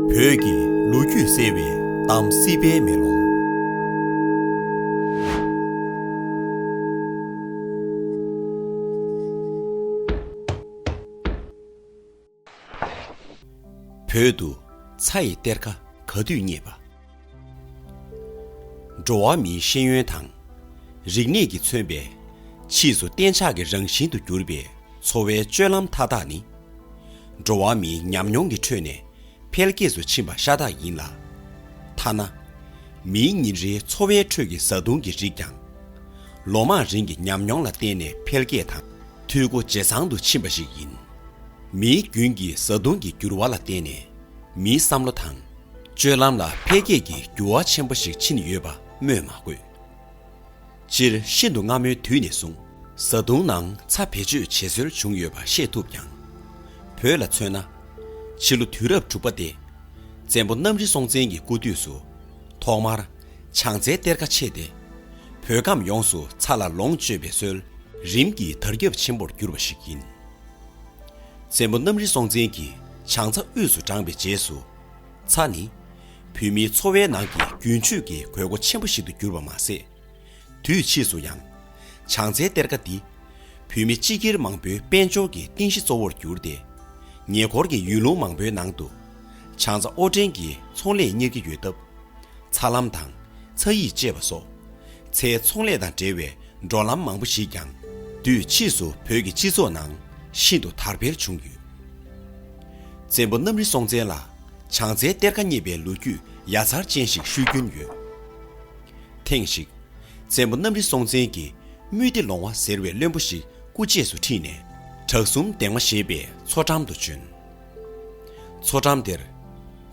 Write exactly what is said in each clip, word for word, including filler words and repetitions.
བོད་ཀྱི་ལོ་རྒྱུས་གསལ་བའི་གཏམ་སྲིད་པའི་མེ་ལོང་། བོད་དུ་ཚྭ་ཡི་གཏེར་ཁ་ག་དུས་རྙེད་པ། འགྲོ་བ་མིའི་ཤེས་ཡོན་དང་། རིག་གནས་ཀྱིས་མཚོན་པའི་ཕྱིས་སུ་གཏན་ཆགས་ཀྱི་རང་བཞིན་དུ་གྱུར་པའི་འཚོ་བའི་སྤྱོད་ལམ་མཐའ་དག་ནི། འགྲོ་བ་མིའི་ཉམས་མྱོང་གི་ཁྲོད་ནས་འཕེལ་རྒྱས་སུ་ཕྱིན་པ་ཤ་སྟག་ཡིན་ལ། ཐ་ན། མིའི་ཉིན་རེའི་འཚོ་བའི་ཁྲོད་ཀྱི་བཟའ་བཏུང་གི་རིགས་ཀྱང་། ལོ་མང་རིང་གི་ཉམས་མྱོང་ལ་བརྟེན་ནས་འཕེལ་རྒྱས་དང་འཐུས་སྒོ་ཇེ་ཚང་དུ་ཕྱིན་པ་ཞིག་ཡིན། མིའི་རྒྱུན་གྱི་བཟའ་བཏུང་གི་འགྱུར་བ་ལ་བརྟེན་ནས། མིའི་བསམ་བློ་དང་། སྤྱོད་ལམ་ལ་འཕེལ་རྒྱས་ཀྱི་འགྱུར་བ་ཆེན་པོ་ཞིག་ཕྱིན་ཡོད་པ་སྨོས་མ་དགོས། སྤྱིར་ཤིན་ཏུ་སྔ་མོའི་དུས་ནས་བཟུང་། བཟའ་བཏུང་ནང་ཚྭ་བེད་སྤྱོད་བྱེད་སྲོལ་བྱུང་ཡོད་པ་ཤེས་ཐུབ་ཀྱང་། བོད་ལ་མཚོན་ན། ཕྱི་ལོ་དུས་རབས་དྲུག་པ་སྟེ། བཙན་པོ་གནམ་རི་སྲོང་བཙན་གྱི་སྐུ་དུས་སུ། ཐོག་མར། བྱང་རྩྭའི་གཏེར་ཁ་ཕྱེས་ཏེ། བོད་ཁམས་ཡོངས་སུ་ཚྭ་ལ་ལོངས་སྤྱོད་པའི་སྲོལ། རིམ་གྱིས་དར་ཁྱབ་ཆེན་པོར་གྱུར་པ་ཞིག་ཡིན། བཙན་པོ་གནམ་རི་སྲོང་བཙན་གྱིས་བྱང་རྩྭ་དབུས་སུ་དྲངས་པའི་རྗེས་སུ། ཚྭ་ནི། བོད་མིའི་འཚོ་བའི་ནང་གི་རྒྱུན་སྤྱོད་ཀྱི་དགོས་མཁོ་ཆེན་པོ་ཞིག་ཏུ་གྱུར་པ་མ་ཟད། དུས་ཕྱིས་སུ་ཡང་། བྱང་རྩྭའི་གཏེར་ཁ་འདི། བོད་མི་སྤྱི་སྒེར་མང་པོའི་དཔལ་འབྱོར་གྱི་རྟེན་གཞི་གཙོ་བོར་གྱུར་ཏེ། ཉེ་འཁོར་གྱི་ཡུལ་ལུང་མང་པོའི་ནང་དུ། བྱང་རྩྭ་དབོར་འདྲེན་གྱི་ཚོང་ལས་གཉེར་གྱི་ཡོད་སྟབས། ཚྭ་ལམ་དང་། ཚྭ་ཡིས་བཅད་པ་སོགས། ཚྭའི་ཚོང་ལས་དང་འབྲེལ་བའི་འགྲོ་ལམ་མང་པོ་ཞིག་ཀྱང་། དུས་ཕྱིས་སུ་བོད་ཀྱི་སྤྱི་ཚོགས་ནང་ཤིན་ཏུ་དར་འཕེལ་བྱུང་ཡོད། བཙན་པོ་གནམ་རི་སྲོང་བཙན་ལ་བྱང་རྩྭའི་གཏེར་ཁ་རྙེད་པའི་ལོ་རྒྱུས་ཡ་མཚར་ཅན་ཞིག་ཤོད་རྒྱུན་ཡོད། ཐེངས་ཤིག་བཙན་པོ་གནམ་རི་སྲོང་བཙན་གྱིས་དམུས་ལྡེ་ལོང་བ་ཟེར་བའི་བློན་པོ་ཞིག་སྐུ་རྗེས་སུ་ཁྲིད་ནས། བྲག་གསུམ་གདེང་མ་ཞེས་པའི་མཚོ་འགྲམ་དུ་བྱོན། མཚོ་འགྲམ་དེར།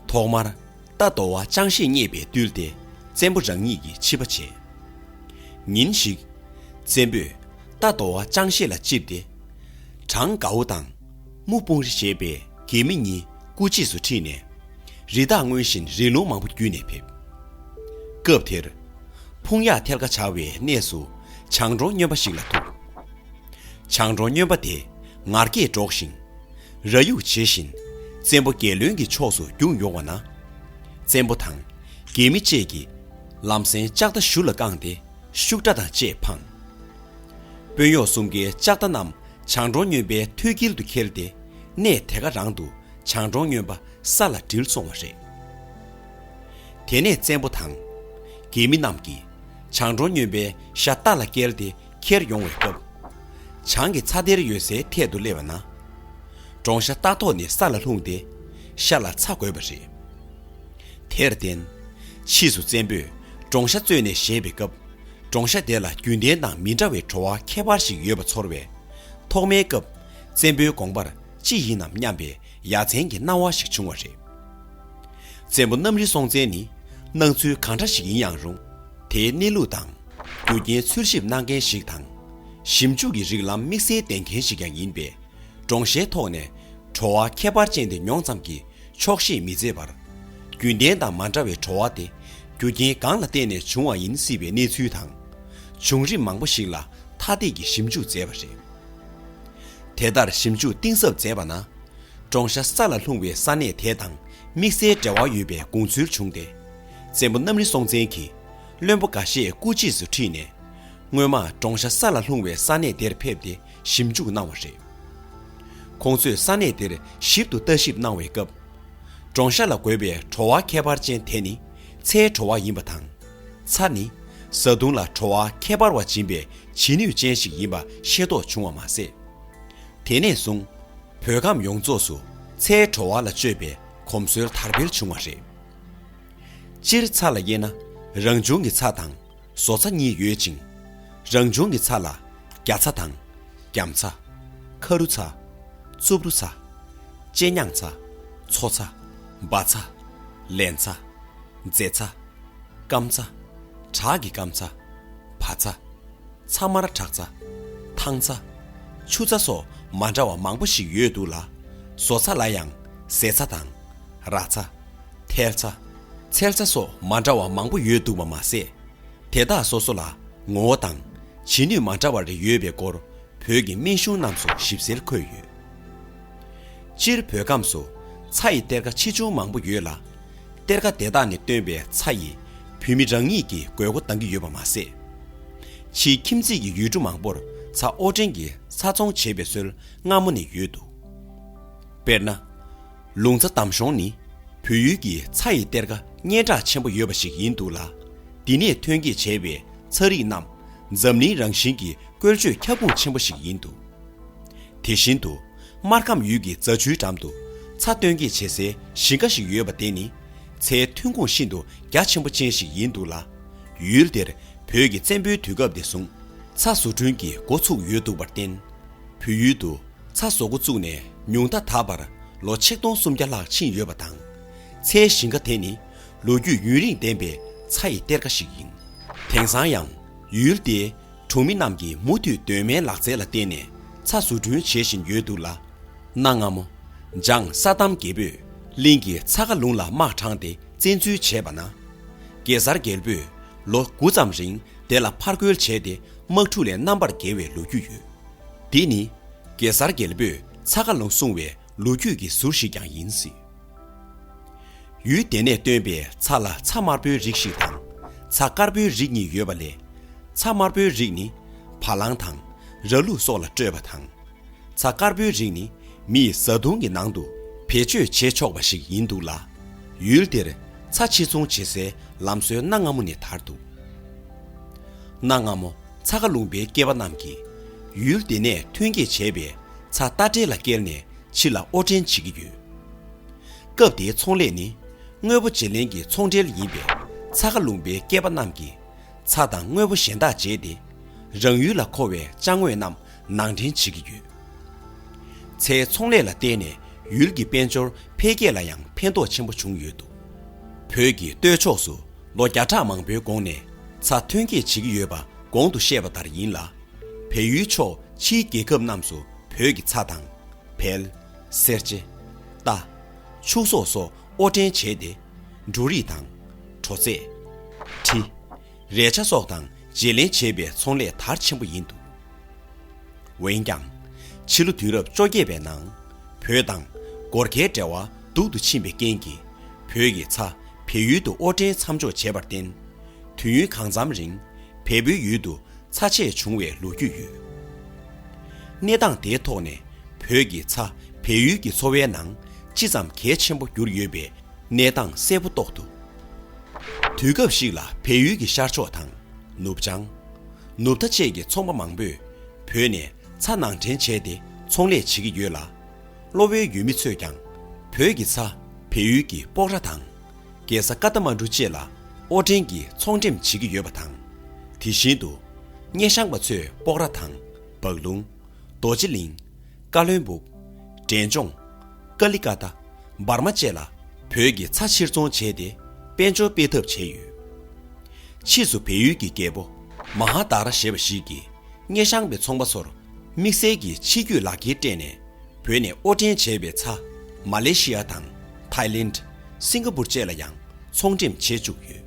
ཐོག་མར། རྟ་འདོ་བ་ཅང་ཤེས་རྙེད་པས་བཏུལ་ཏེ། བཙན་པོ་རང་ཉིད་ཀྱིས་ཕྱི་པ་བྱས། ཉིན་ཞིག་བཙན་པོས། རྟ་འདོ་བ་ཅང་ཤེས་ལ་བཅིབས་ཏེ། གྲང་དགའ་བོ་དང་། དམུ་དཔུང་རི་ཞེས་པའི་རྒྱལ་མི་གཉིས་སྐུ་རྗེས་སུ་ཁྲིད་ནས། རི་དྭགས་རྔོན་བཞིན་རི་ལུང་མང་པོ་བརྒྱུད་ནས་ཕེབས། སྐབས་དེར། ཕུང་གཡག་ཐལ་ཀ་བྱ་བའི་གནས་སུ་བྱང་འབྲོང་སྨྱོན་པ་ཞིག་ལ་ཐུག་བྱང་འབྲོང་སྨྱོན་པ་དེ་ངར་སྐད་སྒྲོག་ཞིང་། ར་ཡུག་བྱེད་བཞིན། བཙན་པོ་རྒྱལ་བློན་གྱི་ཕྱོགས་སུ་རྒྱུགས་ཡོང་བ་ན། བཙན་པོ་དང་། རྒྱལ་མི་བཅས་ཀྱིས། ལམ་སེང་ལྕགས་རྟ་གཞུ་ལ་བཀང་སྟེ། ཤུགས་དྲག་དང་བཅས་འཕངས། དཔོན་གཡོག་གསུམ་ཀའི་ལྕགས་རྟ་རྣམས་བྱང་འབྲོང་སྨྱོན་པའི་ཐོད་དཀྱིལ་དུ་ཁེལ་ཏེ། གནས་དེ་ག་རང་དུ་བྱང་འབྲོང་སྨྱོན་པ་ས་ལ་འགྲིལ་སོང་བ་རེད། དེ་ནས་བཙན་པོ་དང་། རྒྱལ་མི་རྣམས་ཀྱིས་བྱང་འབྲོང་སྨྱོན་པའི་ཤ་རྟ་ལ་བཀལ་ཏེ་ཁྱེར་ཡོང་བའི་སྐབས། བྱང་གི་ཚྭ་གཏེར་ཡོད་སའི་ཐད་དུ་སླེབས་པ་ན། འབྲོང་ཤ་རྟ་ཐོག་ནས་ས་ལ་ལྷུང་སྟེ། ཤ་ལ་ཚྭ་འགོས་པ་རེད། དེར་བརྟེན། ཕྱིས་སུ་བཙན་པོས་འབྲོང་ཤ་བཙོས་ནས་བཞེས་པའི་སྐབས། འབྲོང་ཤ་དེ་ལ་རྒྱུན་ལྡན་དང་མི་འདྲ་བའི་བྲོ་བ་ཁྱད་པར་ཞིག་ཡོད་པ་ཚོར་བས། ཐོག་མའི་སྐབས་བཙན་པོའི་དགོངས་པར་ཅི་ཡིན་ནམ་སྙམ་པའི་ཡ་མཚན་གྱི་སྣང་བ་ཞིག་བྱུང་བ་རེད། བཙན་པོ་གནམ་རི་སྲོང་བཙན་ནི་སྣང་ཚུལ་གང་འདྲ་ཞིག་ཡིན་ཡང་རུང་། དེའི་གནས་ལུགས་དང་། རྒྱུ་རྐྱེན་འཚོལ་ཞིབ་གནང་མཁན་ཞིག་དང་། ཞིབ་འཇུག་གི་རིགས་ལམ་དམིགས་བསལ་ལྡན་མཁན་ཞིག་ཀྱང་ཡིན་པས། འབྲོང་ཤའི་ཐོག་ནས་བྲོ་བ་ཁྱད་པར་ཅན་དེ་མྱོང་ཙམ་གྱིས་ཆོག་ཤེས་མི་མཛད་པར། རྒྱུན་ལྡན་དང་མ་འདྲ་བའི་བྲོ་བ་དེ་རྒྱུ་རྐྱེན་གང་ལ་བརྟེན་ནས་བྱུང་བ་ཡིན་སྲིད་པའི་གནས་ཚུལ་དང་། བྱུང་རིམ་མང་པོ་ཞིག་ལ་ཐ་དད་ཀྱི་ཞིབ་འཇུག་མཛད་པ་རེད། དེ་ལྟར་ཞིབ་འཇུག་གཏིང་ཟབ་མཛད་པ་ན། འབྲོང་ཤ་ས་ལ་ལྷུང་བའི་ས་གནས་དེ་དང་དམིགས་བསལ་འབྲེལ་བ་ཡོད་པའི་དགོངས་ཚུལ་བྱུང་སྟེ། བཙན་པོ་གནམ་རི་སྲོང་བཙན་གྱིས་བློན་པོ་འགའ་ཤས་སྐུ་རྗེས་སུ་ཁྲིད་ནས། སྔོན་མ་འབྲོང་ཤ་ས་ལ་ལྷུང་བའི་ས་གནས་དེར་ཕེབས་ཏེ་ཞིབ་འཇུག་གནང་བ་རེད། ཁོང་ཚོས་ས་གནས་དེར་ཞིབ་ཏུ་ལྟ་ཞིབ་གནང་བའི་སྐབས། འབྲོང་ཤ་ལ་འགོས་པའི་བྲོ་བ་ཁྱད་པར་ཅན་དེ་ནི་ཚྭའི་བྲོ་བ་ཡིན་པ་དང་། ཚྭ་ནི་བཟའ་བཏུང་ལ་བྲོ་བ་ཁྱད་པར་བ་སྦྱིན་པའི་བྱེད་ནུས་ཅན་ཞིག་ཡིན་པ་ཤེས་རྟོགས་བྱུང་བ་མ་ཟད། དེ་ནས་བཟུང་། བོད་ཁམས་ཡོངས་རྫོགས་སུ་ཚྭའི་བྲོ་བ་ལ་སྤྱོད་པའི་གོམས་སྲོལ་དར་འཕེལ་བྱུང་བ་རེད། སྤྱིར་ཚྭ་ལ་དབྱེ་ན། རང་བྱུང་གི་ཚྭ་དང་། བཟོ་ཚྭ་གཉིས་ཡོད་ཅིང་། རང་བྱུང་གི་ཚྭ་ལ། རྒྱ་ཚྭ་དང་། རྒྱམ་ཚྭ། ཁ་རུ་ཚྭ། རྩུབ་རུ་ཚྭ། ལྕེ་ཉང་ཚྭ། མཚོ་ཚྭ། སྦ་ཚྭ། ལན་ཚྭ། མཛེ་ཚྭ། སྐམ་ཚྭ། བྲག་གི་སྐམ་ཚྭ། བ་ཚྭ། ཚྭ་དམར་བྲག་ཚྭ། ཐང་ཚྭ། ཆུ་ཚྭ་སོགས་མ་འདྲ་བ་མང་པོ་ཞིག་ཡོད་འདུག་ལ། བཟོ་ཚྭ་ལ་ཡང་ཟེ་ཚྭ་དང་། ར་ཚྭ། ཐལ་ཚྭ། ཚལ་ཚྭ་སོགས་མ་འདྲ་བ་མང་པོ་ཡོད་འདུག་པ་མ་ཟད། དེ་དག་སོ་སོ་ལ་ངོ་བོ་དང་བྱེད་ནུས་མ་འདྲ་བ་རེ་ཡོད་པའི་སྐོར་བོད་ཀྱི་སྨན་གཞུང་རྣམས་སུ་ཞིབ་གསལ་འཁོད་ཡོད། སྤྱིར་བོད་ཁམས་སུ་ ཚྭ་ཡི་གཏེར་ཁ་ཆེ་ཆུང་མང་པོ་ཡོད་ལ། གཏེར་ཁ་དེ་དག་ནས་བཏོན་པའི་ཚྭ་ཡིས་བོད་མི་རང་ཉིད་ཀྱི་དགོས་མཁོ་འདང་གི་ཡོད་པ་མ་ཟད། ཕྱིའི་ཁྱིམ་མཚེས་ཀྱི་ཡུལ་གྲུ་མང་པོར་ཚྭ་དབོར་འདྲེན་གྱི་ཚྭ་བཙོང་བྱེད་པའི་སྲོལ་སྔ་མོ་ནས་ཡོད་འདུག་དཔེར་ན། ལུང་ཚ་འདམ་གཞོང་ནི་བོད་ཡུལ་གྱི་ཚྭ་ཡི་གཏེར་ཁ་སྙན་གྲགས་ཆེན་པོ་ཡོད་པ་ཞིག་ཡིན་འདུག་ལ། འདི་ནས་ཐོན་སྐྱེད་བྱས་པའི་ཚྭ་རིགས་རྣམས་འཛམ་གླིང་རང་བཞིན་གྱི་བཀོལ་སྤྱོད་ཁྱབ་ཁོངས་ཆེན་པོ་ཞིག་ཡིན་འདུག་དེ་བཞིན་དུ། སྨར་ཁམས་ཡུལ་གྱི་རྫ་ཆུའི་འགྲམ་དུ་ཚྭ་བཏོན་སྐྱེད་བྱེད་སའི་ཞིང་ཁ་ཞིག་ཡོད་པ་དེ་ནི་ཚྭའི་ཐོན་ཁུངས་ཤིན་ཏུ་རྒྱ་ཆེན་པོ་ཅན་ཞིག་ཡིན་འདུག་ལ། ཡུལ་དེར་བོད་ཀྱི་བཙན་པོའི་དུས་སྐབས་ནས་བཟུང་ཚྭ་བཟོ་སྐྲུན་གྱི་འགོ་ཚུགས་ཡོད་འདུག་པར་བརྟེན། བོད་ཡུལ་དུ་ཚྭ་བཟོ་འགོ་བཙུགས་ནས་ཉུང་མཐའ་ད་བར་ལོ་ཆིག་སྟོང་སུམ་བརྒྱ་ལྷག་ཕྱིན་ཡོད་པ་དང་། ཚྭའི་ཞིང་ཁ་དེ་ནི་ལོ་རྒྱུས་ཡུན་རིང་ལྡན་པའི་ཚྭ་ཡི་གཏེར་ཁ་ཞིག་ཡིན། དེང་སང་ཡང་ཡུལ་དེའི་གྲོང་མི་རྣམས་ཀྱིས་མུ་མཐུད་གདོད་མའི་ལག་རྩལ་ལ་བརྟེན་ནས་ཚྭ་བཟོ་སྐྲུན་བྱེད་བཞིན་ཡོད་འདུག་ལ། གནའ་སྔ་མོ། འཇང་ས་དམ་རྒྱལ་པོས་གླིང་གི་ཚྭ་ཁ་ལུང་ལ་དམག་དྲངས་ཏེ་བཙན་འཛུལ་བྱས་པ་ན། གེ་སར་རྒྱལ་པོས་ལོ་དགུ་ཙམ་རིང་དེ་ལ་ཕར་རྒོལ་བྱས་ཏེ་དམག་འཁྲུག་ལས་རྣམ་པར་རྒྱལ་བའི་ལོ་རྒྱུས་ཡོད། འདི་ནི་གེ་སར་རྒྱལ་པོས་ཚྭ་ཁ་ལུང་བསྲུང་བའི་ལོ་རྒྱུས་ཀྱི་ཟུར་ཞིག་ཀྱང་ཡིན་སྲིད། ཡུལ་དེ་ནས་བཏོན་པའི་ཚྭ་ལ་ཚྭ་དམར་པོའི་རིགས་ཤིག་དང་། ཚྭ་དཀར་པོའི་རིགས་གཉིས་ཡོད་པ་ལས། ཚྭ་དམར་པོའི་རིགས་ནི་བ་ལང་དང་ར་ལུག་སོགས་ལ་སྤྲོད་པ་དང་། ཚྭ་དཀར་པོའི་རིགས་ནི་མིའི་བཟའ་བཏུང་གི་ནང་དུ་བེད་སྤྱོད་བྱེད་ཆོག་པ་ཞིག་ཡིན་འདུག་ལ། ཡུལ་དེར་ཚྭ་ཕྱིར་ཚོང་བྱེད་སའི་ལམ་སྲོལ་གནའ་སྔ་མོ་ནས་དར་འདུག་གནའ་སྔ་མོ་ཚྭ་ཁ་ལུང་པའི་སྐྱེས་པ་རྣམས་ཀྱིས་ཡུལ་དེ་ནས་ཐོན་སྐྱེད་བྱས་པའི་ཚྭ་རྟ་དྲེལ་ལ་བསྐྱལ་ནས་ཕྱི་ལ་དབོར་འདྲེན་བྱེད་ཀྱི་ཡོད། སྐབས་དེའི་ཚོང་ལས་ནི་དངོས་པོ་བརྗེ་ལེན་གྱི་ཚོང་འབྲེལ་ཡིན་པས། ཚྭ་ཁ་ལུང་པའི་སྐྱེས་པ་རྣམས་ཀྱིས་ཚྭ་དང་དངོས་པོ་གཞན་དག་བརྗེས་ཏེ། རང་ཡུལ་ལ་མཁོ་བའི་ཅ་དངོས་རྣམས་ནང་འདྲེན་བྱེད་ཀྱི་ཡོད། ཚྭའི་ཚོང་ལས་ལ་བརྟེན་ནས་ཡུལ་གྱི་དཔལ་འབྱོར་འཕེལ་རྒྱས་ལ་ཡང་ཕན་ཐོགས་ཆེན་པོ་བྱུང་ཡོད་འདུག་བོད་ཀྱི་སྟོད་ཕྱོགས་སུ་ལོ་བརྒྱ་ཕྲག་མང་པོའི་གོང་ནས་ཚྭ་ཐོན་སྐྱེད་བྱེད་ཀྱི་ཡོད་པ་གོང་དུ་བཤད་པ་ལྟར་ཡིན་ལ། བལ་ཡུལ་ཕྱོགས་ཕྱིའི་རྒྱལ་ཁབ་རྣམས་སུ་བོད་ཀྱི་ཚྭ་དང་། བལ། སེར་བྱེས། རྟ། ཕྱུགས་ཟོག་སོགས་དབོར་འདྲེན་བྱས་ཏེ། འབྲུ་རིགས་དང་། གྲོ་ཙེ། གྲི། རས་ཆ་སོགས་དང་བརྗེ་ལེན་བྱེད་པའི་ཚོང་ལས་དར་ཆེན་པོ་ཡིན་འདུག་འོན་ཀྱང་། ཕྱི་ལོ་དུས་རབས་བཅོ་བརྒྱད་པའི་ནང་། བོད་དང་སྒོར་ཁའི་འབྲེལ་བ་སྡུག་ཏུ་ཕྱིན་པའི་རྐྱེན་གྱིས། བོད་ཀྱི་ཚྭ་བལ་ཡུལ་དུ་དབོར་འདྲེན་མཚམས་འཇོག་བྱས་པར་བརྟེན། དུས་ཡུན་གང་འཚམ་རིང་བལ་པོའི་ཡུལ་དུ་ཚྭ་ཆད་བྱུང་བའི་ལོ་རྒྱུས་ཡོད། གནས་སྟངས་དེའི་ཐོག་ནས་བོད་ཀྱི་ཚྭ་བལ་ཡུལ་གྱི་འཚོ་བའི་ནང་ཅི་ཙམ་གལ་ཆེན་པོ་གྱུར་ཡོད་པའི་གནས་སྟངས་གསལ་པོ་རྟོགས་ཐུབ། དུས་སྐབས་ཤིག་ལ་བལ་ཡུལ་གྱི་ཤར་ཕྱོགས་དང་ནུབ་བྱང་། ནུབ་མཐའ་བཅས་ཀྱི་ཚོང་པ་མང་པོས་བོད་ནས་ཚྭ་ནང་འདྲེན་བྱས་ཏེ་ཚོང་ལས་བྱེད་ཀྱི་ཡོད་ལ། གློ་བོའི་ཡུལ་མི་ཚོས་ཀྱང་བོད་ཀྱི་ཚྭ་བལ་ཡུལ་གྱི་སྤོག་ར་དང་། རྒྱལ་ས་ཀ་ཐ་མན་གྲུ་བཅས་ལ་དབོར་འདྲེན་གྱི་ཚོང་འགྲེམས་བྱེད་ཀྱི་ཡོད་པ་དང་། དེ་བཞིན་དུ། སྔེ་ཤང་པ་ཚོས་སྤོག་ར་དང་། སྦག་ལུང་། རྡོ་རྗེ་གླིང་། ཀ་བློན་སྦུག། འབྲས་ལྗོངས། ཀ་ལི་ཀ་ཏ། འབར་མ་བཅས་ལ་བོད་ཀྱི་ཚྭ་ཕྱིར་ཚོང་བྱས་ཏེ་དཔལ་འབྱོར་སྤེལ་ཐབས་བྱས་ཡོད། ཕྱིས་སུ་བལ་ཡུལ་གྱི་རྒྱལ་པོ་མ་ཧཱ་དཱ་ར་ཞེས་པ་ཞིག་གིས་སྔེ་ཤང་པའི་ཚོང་པ་ཚོར་དམིགས་བསལ་གྱི་ཆིག་བརྒྱུད་ལག་འཁྱེར་སྤྲད་ནས། བོད་ནས་དབོར་འདྲེན་བྱས་པའི་ཚྭ་མ་ལེ་ཤི་ཡ་དང་ཐའི་ལེནྜ། སིང་ག་པུར་བཅས་ལ་ཡང་ཚོང་འགྲེམས་བྱེད་བཅུག་ཡོད།